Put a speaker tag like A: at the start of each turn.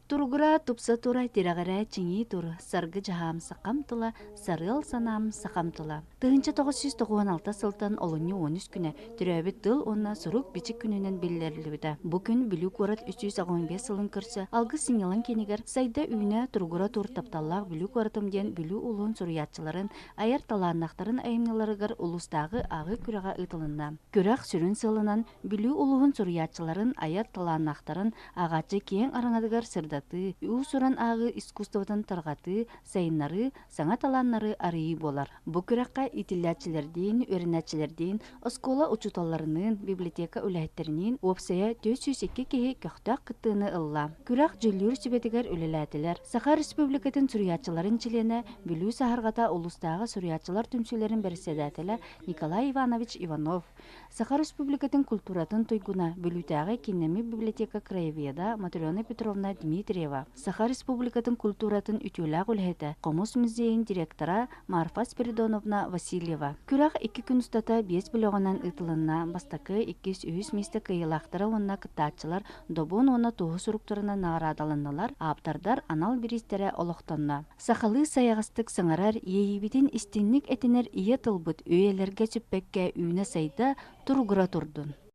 A: Туругура, тупса тура, тирэҕирэ, чиҥии тур, саргы дьаһаам сахам тыла, сарыал санаам сахам тыла. 1996 сылтан олунньу 13 күнэ төрөөбүт тыл уонна сурук-бичик күнүнэн биллэриллибитэ. Бу күн Бүлүү куорат 385 сылын көрсө Алгыс сынньалаҥ киинигэр Сайда-үүнэ, туругура тур тапталлаах Бүлүү куоратым диэн Бүлүү улууһун суруйааччыларын айар талааннаахтарын айымньыларыгар улуустааҕы ааҕыы күрэҕэ ыытылынна. Күрэх сүрүн сыалынан Бүлүү улууһун суруйааччыларын айар талааннаахтарын ааҕааччы киэҥ араҥатыгар сырдатыы, уус-уран ааҕыы искусствотын тарҕатыы, сайыннарыы, саҥа талааннары арыйыы буолар. Бу күрэххэ иитиллээччилэрдиин, үөрэнээччилэрдиин, оскуола учууталларыныын, библиотека үлэһиттэриниин уопсайа 402 киһи көхтөөх кыттыыны ылла. Күрэх дьүүллүүр сүбэтигэр үлэлээтилэр. Саха Республикатын суруйааччыларын чилиэнэ, Бүлүү саһарҕата улуустааҕы суруйааччылар түмсүүлэрин бэрэссэдээтэлэ Николай Иванович Иванов, Саха Республикатын культуратын туйгуна, Бүлүүтээҕи кииннэммит библиотека краеведа Матрена Петровна Дмитриева, Саха Республикатын культуратын үтүөлээх үлэһитэ, Хомус музейын директора Марфа Спиридоновна Васильева. Күрэх икки күн устата биэс бөлөҕүнэн ыытылынна. Бастакы, иккис, үһүс миэстэ кыайыылаахтара уонна кыттааччылар Добун уонна Туоһу суруктарынан наҕараадаланнылар, ааптардар анал бириистэрэ олохтонно. Сахалыы сайаҕастык саҥарар, иэйиибитин истиҥник этинэр ийэ тылбыт үйэлэргэ сүппэккэ үүнэ-сайда, туругура турдун!